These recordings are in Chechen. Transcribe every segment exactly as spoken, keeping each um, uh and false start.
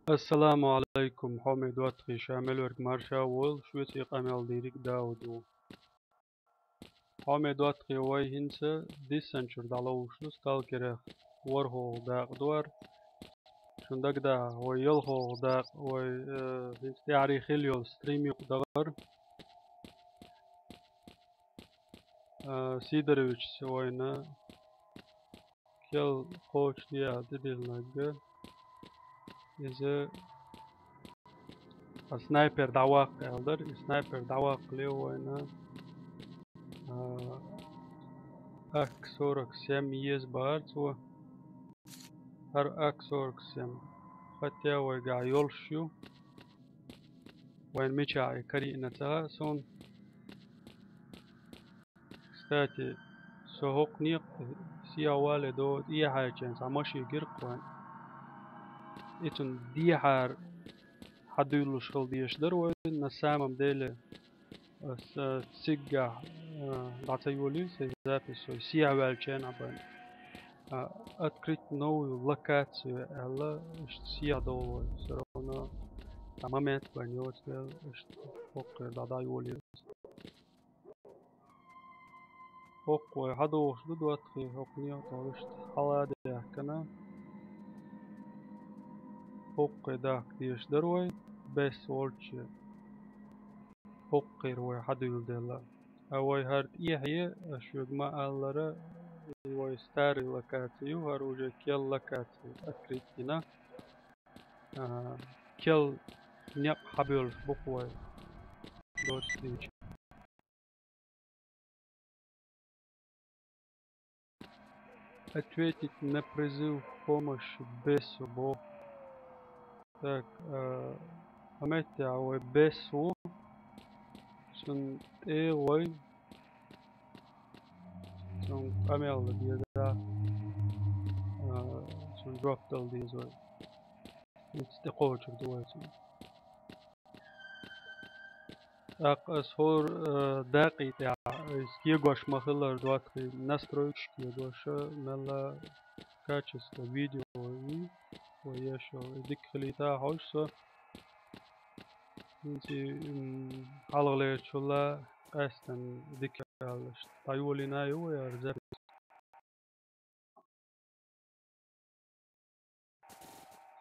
Ассаламу алайкум, хьоме доттагӀий, ша мел верг марша войла, шуца къамел дийриг Дауд ву. Хьоме доттагӀий, вай хӀинца диссанчура дӀаловш ду, сталкерах ворхӀолгӀа дакъа ду вай. Шун дагадоагӀа, вай ялхолгӀа дакъа, вай, э, хӀинца тӀаьхьарий хила йола стрим юкъе дагӀар. Э, Сидоровича вайна кел кхочушде аьлла тӀедиллинарг. Иза а снайпер дӀаваккха аьлла дар, и снайпер дӀаваккхале вайна, а, ак сорок семь еза бахар цо. ХӀара ак сорок семь. Хотя вайгахь йолуш ю. Вайна мичахь и карийна ца хаьа суна. Кстати, со хӀокху некъа сехьа вале до тӀехьаьччина цхьа машен гира-кх вайна. И цунна дехьара хьадуьйлуш хила дезаш дара вай. На самом деле, аса циггахь, а, дӀа ца йолийла сайн запись, со сехьа ваьлча а бан. А, открыть новую локацию аьлла, иштта сехьа довла вай. Всё равно а момент вайн йоцу дела, иштта хӀокхуьнга дӀа, дӀа йолийла. ХӀокху вай хьадогӀуш ду, доттагӀий, хӀокху некъа тӀе иштта хьала а даьхкина. ХӀокху дахка дезаш дара вай, бесса волчу хӀокхуьнга вай хьадуьйладелла. А вай хӀара тӀехье, аш шуьга ма-аллара, и вай старый локаци ю, хӀара уже кел локаци открыть йина. А, кел некъ хьабоьллуш бу-кх вай доцу дийча. Ответить на призыв в помощь бесу бо. Так, а, хӀокху меттехь вай бес ву. Цунна тӀе вай. Цунна къамел дан деза. А, цунна жоп дала деза вай. Иштта тӀекхочур ду вай цунна. ТӀаккха ас хӀора, э, дакъий тӀехь, иза кегош ма-хиллара, доттагӀий, настройкаш кегош, мелла качество видео вий, вай еш йолу, и дика хилийта хьожуш со. ХӀинца, м, хьалхалерчул а къаьстина дика аьлла, дӀайолийна ю вай хӀара запись.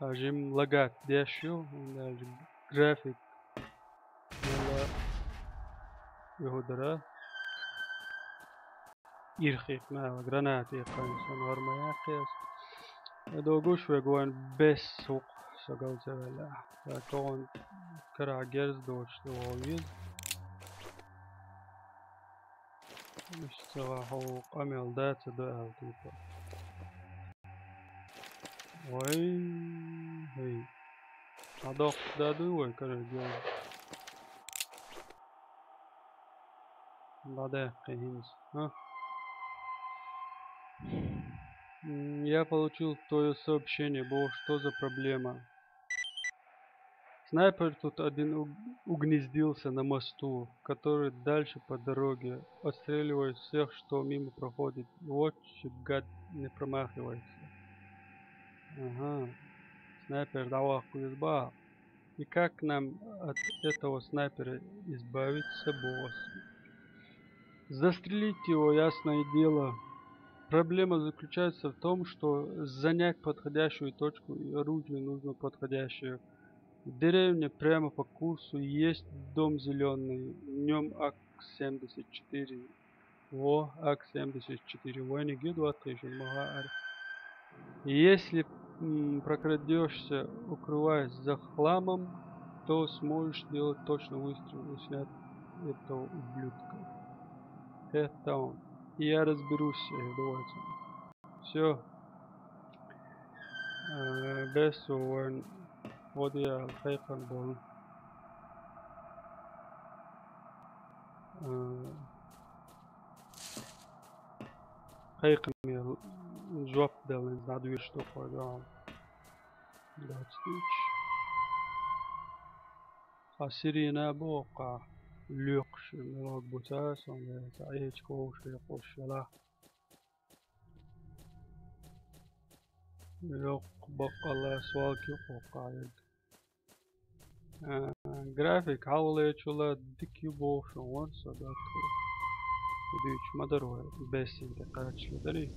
А жимма лагать деш ю, даже график мелла юхадара. Ирхих мала граната яьккхина сан хӀара ма яьккхи ас. Э, догуш вега вайн бес хӀукху со гал ца ваьлла. Я чогӀан карахь герз доцуш ду вовза. Иштта ца ваха хьо къамел дац а ду аьлла типа. Вай, хӀей. ДӀадоккхуш да дуй вай карара герз? ДӀадаьккхи хӀинца, а? М, я получил твоё сообщение, бо, что за проблема? Снайпер тут один уг-, угнездился на мосту, который дальше по дороге. Отстреливает всех, что мимо проходит. Вот же гад, не промахивается. Ага. Снайпер дӀаваккха веза баха. И как нам от этого снайпера избавиться, босс? Застрелить его, ясное дело. Проблема заключается в том, что занять подходящую точку и оружие нужно подходящее. В деревне прямо по курсу есть дом зелёный, в нём ак семьдесят четыре. Во, ак семьдесят четыре. Вайниг ю доттагӀий, шуна ма хаьара. Если, м, прокрадёшься, укрываясь за хламом, то сможешь сделать точно выстрел и снять этого ублюдка. Это он. И я разберусь, э, давайте. Всё. Э, бесу вайн вот я хайхан болу. Э, Кхайкхаме жоп делла, иза дӀадоьшуш ду кхо догӀу. Доцу дийча. Хьан сирена боху кхахь, лоькхуш, мелхо буца, сон веца, Ӏечка вовшах кхуш велахь. Йоккха баккъалла свалка ю кху кхахь ерг. А, график хьалхалечул дика ю бохуш вара со, даккхий. И дуьйцуш ма дара вай, бессин тӀе кхаччале дарий.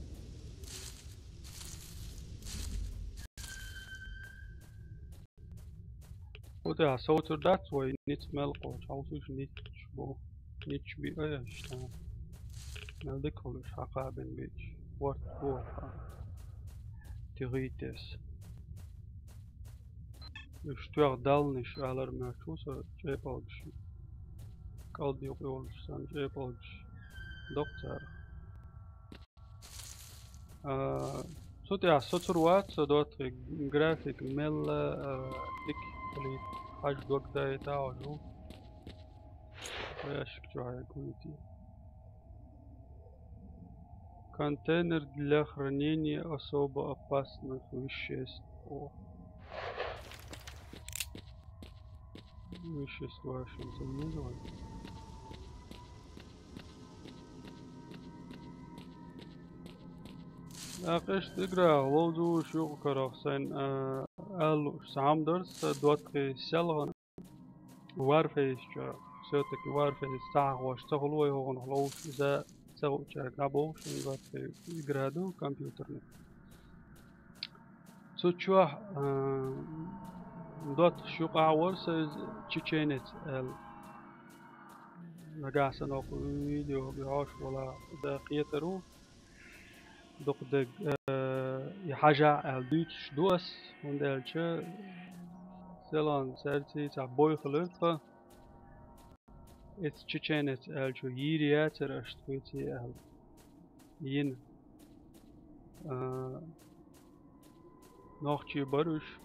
Кху тӀехь совцур дац вай, ницкъ мел кхочу, хьовсуш ницкъ бу. Ницкъ би аяш та. Мел дика хуьлуш хьакхабина биъча. Ворт боху. Тигъийтес. Уьш тоьхна далнаш алар моьтту со чӀепалгаш. КӀалд юкъа йолуш санна чӀепалгаш. Доккха цара. А, цу тӀехь соцур вац со, доттагӀий, график мелла, а, дика хилийта, хьажа дог дайта а ву. Ящик чохь гуйти. Контейнер для хранения особо опасных веществ. О. Вещества шин ца еза вай. ТӀаккха иштта игра ловзуш юкъа карах сайн, а, аьлла лууш цхьа хӀума дара, сан доттагӀий, селхана Warface чу, все-таки Warface ца хьахош ца хуьлу вай хӀокхунах ловзуш, иза ца хуучаьрга дӀабохуш, сан доттагӀий, игра ду компьютерный. Цу чохь, а, доттагӀаш юкъахь вара сан иза чеченец аьлла. Нагахь санна хӀокху видео бехьош вала дан кхетар ву. Дукха дерг, э, и хьажахь аьлла дуьйцуш ду ас, хӀунда аьлча селхана цаьрца цхьа бой хилира тхан. Иза чеченец аьллачо йийр яцара аша тхоьца аьлла. Йина. А, нохчий бара уьш.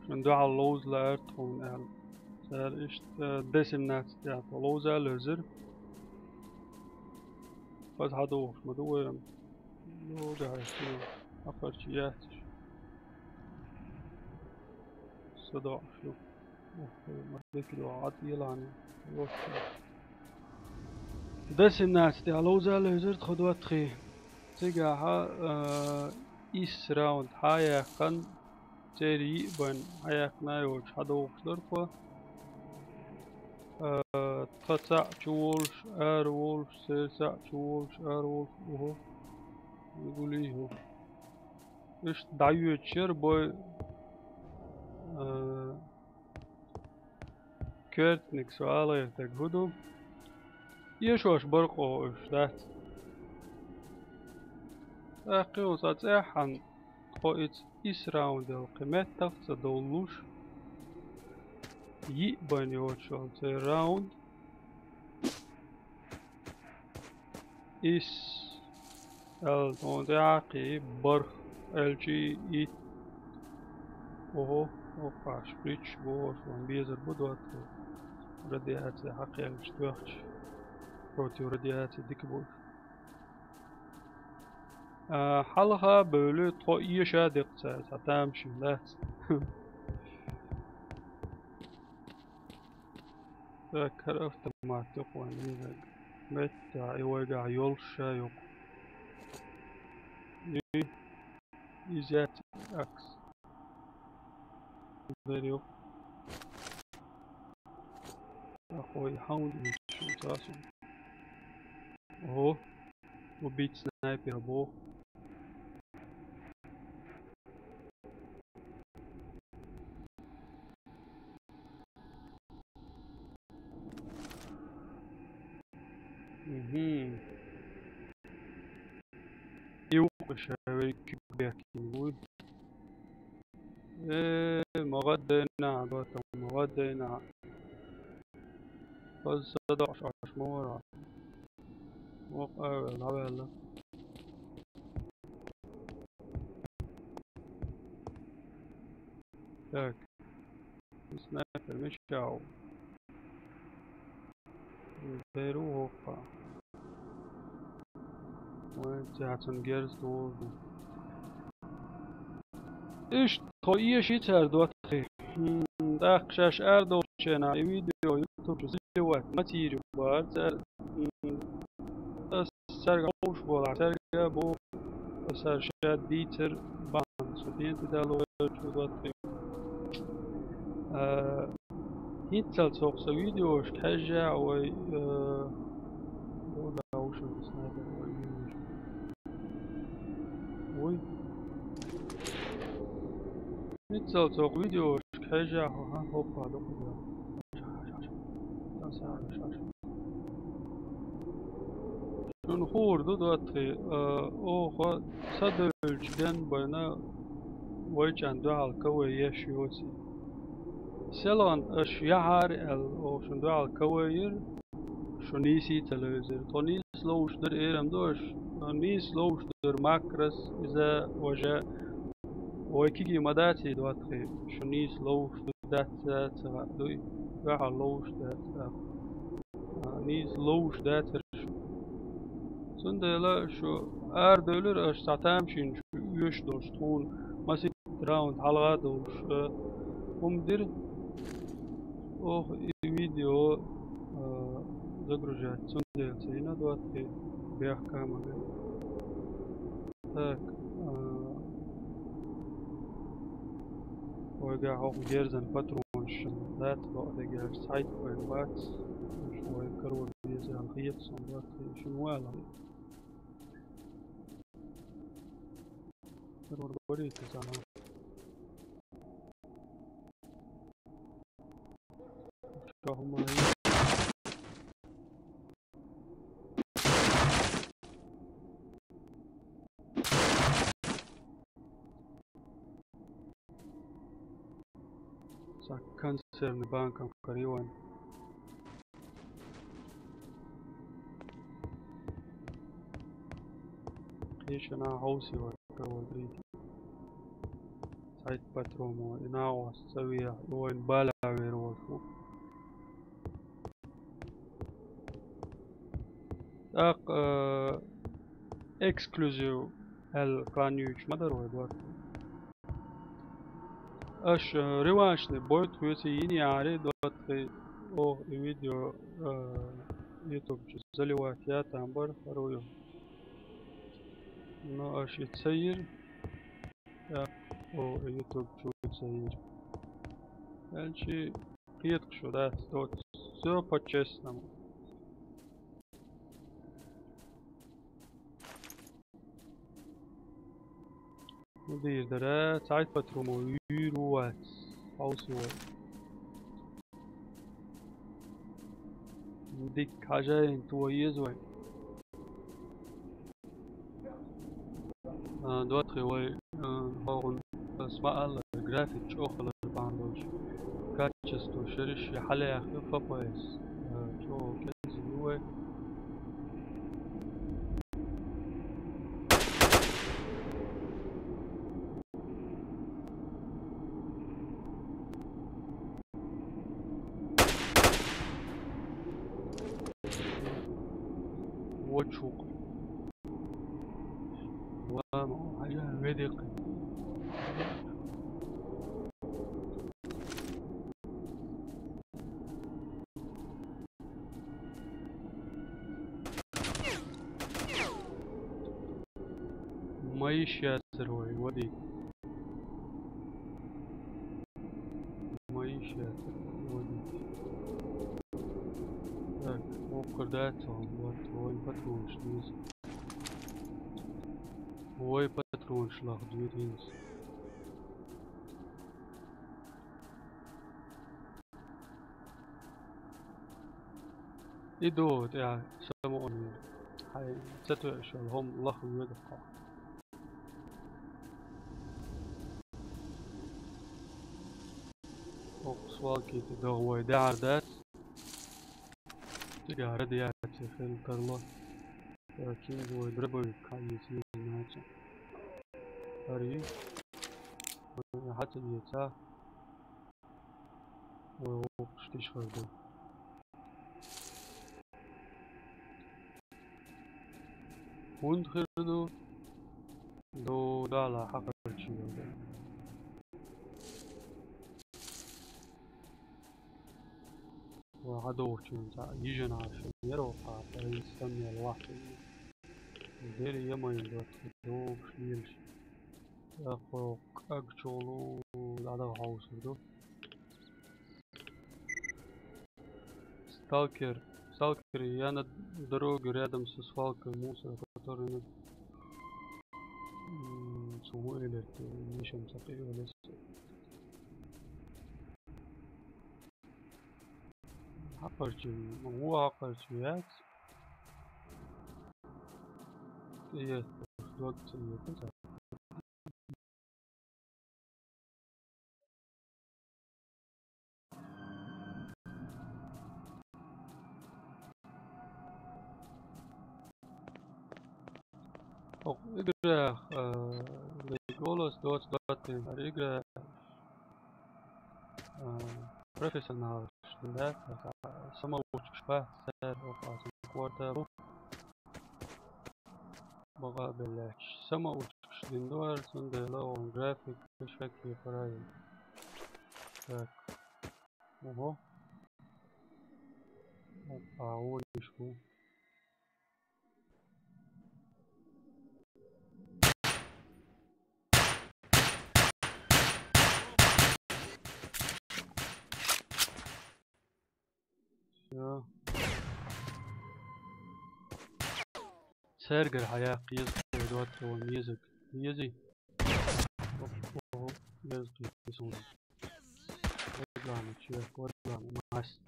Шуна дуьхьал ловза лаьара тхуна аьлла. Цара иштта, э, Д семнадцать тӀехь тхо ловза а левзира. Хаза хьадогӀуш ма ду вайна. Ловза хьаьжча, хьакхарчий яц уьш. Са доӀуш ю. Ух, ма декаро Ӏад елахьана. Д семнадцать тӀехь ловза а левзира тхо доттагӀий. Цигахь, а, исс раунд хьа а яьккхина, церан йиъ бен хьа яьккхина а йоцуш хьадогӀуш дара тхо. А, тхан цхьаъ чу волуш, ара волуш, церан цхьаъ чу волуш, ара волуш, уха. Гули хӀу. Иштта дӀайоьдуш яра бой, а, коьртаниг со ала гӀертарг хӀун ду? Эшош бара кхо уьш, дац? ТӀаккха хӀун сан цӀеххьана тхо иза исс раунд йолу кхин меттах ца довлуш, йиъ бен йоцуш йолу церан раунд. Исс аьлла, тхуна тӀе а кхин, барх аьлчий итт. Ого, оккхаш, шприцаш бохуш, вайн безар бу доттагӀий. Радиация хьакхаьллачу тоьхча, против радиации дика бу уьш. А, хьалха а бевлла, тхо эша а декъ цара, цхьа тамашийна дац. Так, хӀара автомат ю-кх вайн мегаг. Меттахь и вайгахь йолуш ша ю-кх. И, иза яц акс. Дер ю-кх. Ахой, хьаунд шу цасу. Ого, убить снайпера боху. Мгм. Юкъа ша верг киберкин вуй. Э, ма гӀаддайна, батам, ма гӀаддайна. Хаза садоӀуш Ӏаш ма вара. Вокъа а ваьлла, дӀаваьлла. Так. Снайпер мича ву? Беру хӀокху. Вайн цецан герз туху. Иштта тхо эший цара доттагӀий. ТӀаккха шаьш арадолчу хенахь и видео ютуб чу сливать ма ца йийр ю боху цара. М, ас цаьрга хьовш волахь, цаьрга а боху, аса ша дийцар бахьана, со ден тӀедало ваьллачу доттагӀий. А, хӀинццалц хӀокху сан видеошка хьежжа вай, а, догавушан снайпер вай вижу. Вуй. ХӀинццалц хӀокху видеошка хьежжа хьо, хан хӀоппа доккху. Шуна хуур ду, доттагӀий, а, оха ца девлча ден байна вайчӀан дуьхьал КВ еш йоций. Селхана аша яхьара аьлла, оха шуна дуьхьал КВ йира, шу нийса ца левзира. Тхо нийса ловш дара, эрам ду аша, нийса ловш дара макрос, иза важа. Вай кегий ма даций, доттагӀий, шу нийса ловш ду, дац, ца хаьа дуй, дуьхьал ловш дац, а, нийса ловш дацара шу. Цундела шу арадевлира аша цхьа тамашийна шу оьшуш долуш тхуна масийтта раунд хьалха а долуш, а, хӀума дира. Оха и видео, а, загружать цундела ца йина, доттагӀий, бехка ма гай. Так, а, вайгахь хӀокху герзан патронаш дац, бакъдерг аьлча, цхьайтта вайн бац. Вай карор беза аьлла хета суна, доттагӀий, шуна вала. Карор барийта ца хьа. Чохмай. Са консервный банкам карийван. Кхечана хьовсийван карор барийта. Цхьайтта патромо, и нагӀос ца вехьа, и вайн бала вер волуш ву. ТӀаккха, э, эксклюзив аьлла кханнуьйчу ма дара вай, доттагӀий. Аша, э, реваншный бой тхоьца йина яхьарий, доттагӀий, оха и видео, э, ютуб чу заливать ян там бара, хӀара ву ю. Но аша и ца йира. Я, о, ютуб чу ца йира. Аьлчи кхеташ шу дац, доц. Всё по-честному. Ну, дийр дара, цхьайтта патромо вуьйр ву вац. Хьовсо. Дика хьажайна то еза вай. А, доттагӀий, вай, а, хьо гӀун, а, смаалла график чӀогӀа хилар бахьана долуш. Качество шераш я хьалаяхь ю Ф П С. А, чӀогӀа кӀезиг ю вай. Вочук. Ва, ма, хьажа, ведекъ. Ма йиш яцара вай, вадий. Ма йиш яцара вай, вадий. Так, воккхар дац, вот, вайн патронаш деза. Вай патронаш лаха дуьйр хӀинца. И ду тӀехь самукъане. Хьайн ца тоьуш йолу хӀума лаха воьду-кх. Окху свалкица догӀу вай дехьар дац. Цигахь радиаци хила тарло. Кин вай дробовик хьаийца йийна ца. Ари. Хьаца йийца. Вай вукхуш тиша хир ду. ХӀунда хир ду? Ду Дала хьакхарчийла ду. Ва хьадогӀучунца йижина хьаша яра ваха, ва хӀинца стаммел вахча. Дера ямайн доцу догӀуш лелаш. ТӀаккха кӀаг чолу дӀадагӀа хьовсур ду. Сталкер. Сталкер, я на дороге рядом со свалкой мусора, который на... М, цу мо элирт, мишам сакъи валес. Хьакъарчу, ву хьакъарчу яц. Е, двадцать минут. Ох, игра, э, Legolas двадцать двадцать, игра, э, профессионал, да, самоучка, сэр, ох, а, квартал. Бага беляч. Самоучка, диндуар, сунда, лоун, график, шаки, правил. Так. Ого. Опа, олишку. Всё. Сергер хьаяхъ еза къойдуат ван езаг. Ези. Оп, оп, еза къийсун. Вадлана, чуяк, вадлана, мас.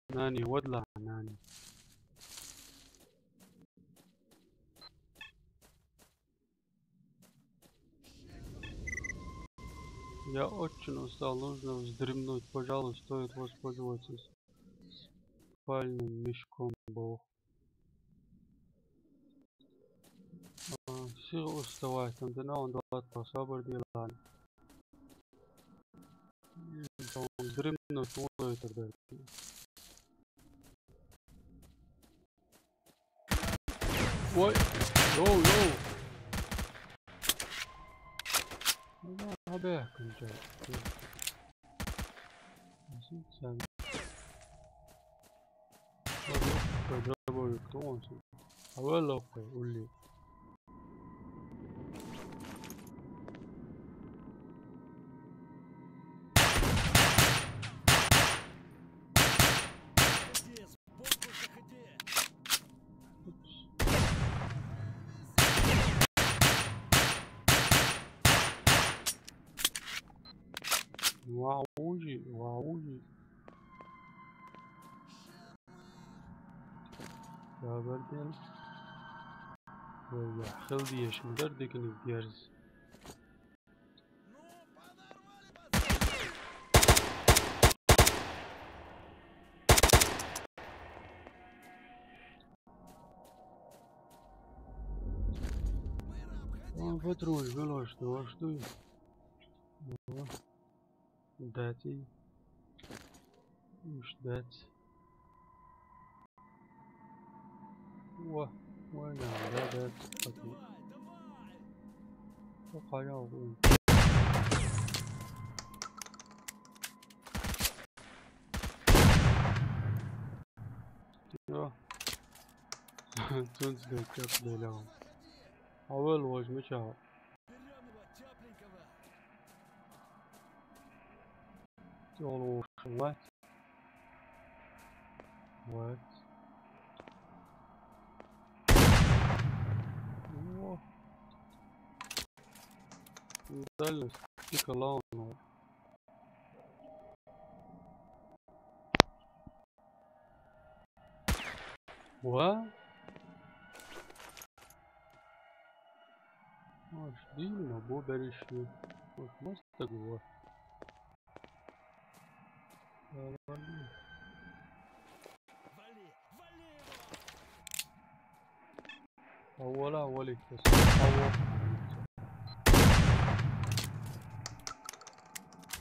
Нани, вадлана, нани. Я очень устал, нужно вздремнуть. Пожалуй, стоит воспользоваться спальным мешком, бог. А, сига уставать, там дина он двадцать сабр делан. Там вздремнуть, он это дальше. Ой, йоу, йоу. Абе, кончай. Сен. Дробовик, кто он? А вы лохой, ули. Ваужи, ваужи. Сабырден. Валла, хыл диеш, мудар дикини дерз. Он патруль, выло, что, что? Дати. Уж дать. О, ой, да, да, да, окей. О, халял, ой. Всё. Тут сбегать, бля. А вы ложь, мы чё? All ocean, what? What? О. Дальность. Пика лауна. Ва? Аш дина бо бериши. Аш маста гуа. Аввала, аввали. Авва.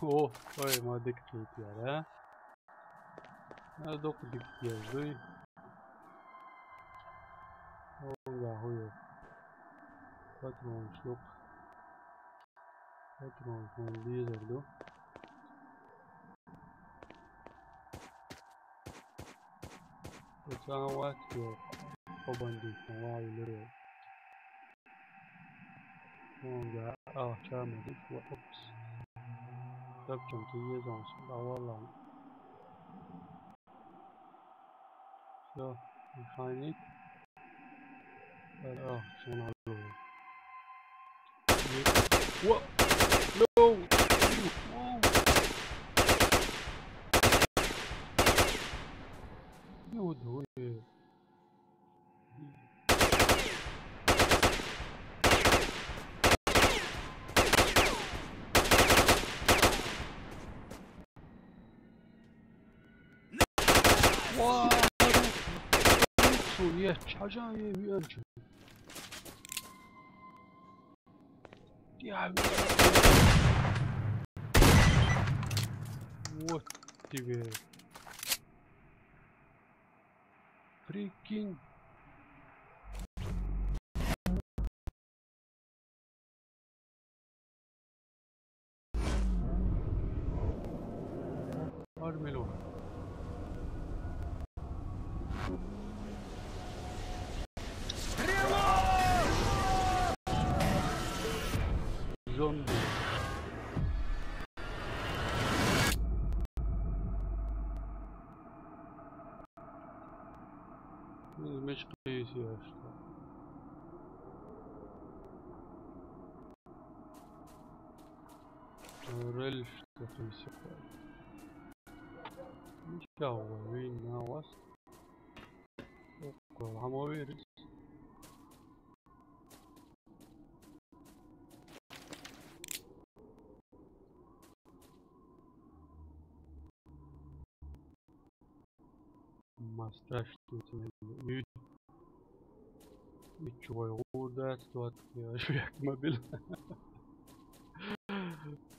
О, ой, ма дик кит яра. Ардок дик язды. О, я хуё. Патрончук. Патрончук лизерду. Пацан ват ё. Побандит, на лаву лиро. Онда, а, чамадик, ва, опс. Тапчам ты езон, да, валан. Всё, механик. Ах, всё нормально. What? No! Whoa! Yo, dude. Wow! Шо, е, чажа, е, е, е. Я, вот тебе. Прикинь. Армило. Зомби. Ну, меч кайсиашта. Рельс кайсиашта. Ничего, вин на вас. Окко, амовирис. Ма страшно. Үй. Үй чугай гурдат, туат, я, шуяк мобил.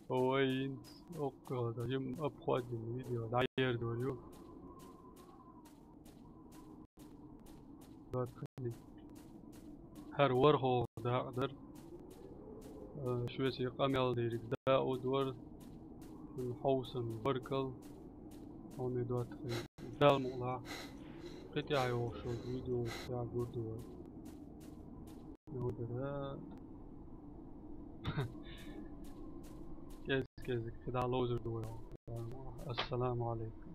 Ой, инс, окко, да, ем обходим видео, да, ер дорю. Хар вар хо да, дар. Э, шуэс я къамял дерик, да, удвар. Хаусан, баркал. Оны да, дал мула. Кытя йо шо видео, я гурдуа. Гурдуа. Кез, кез, кыда лозер дуа. Ассаламу алейкум.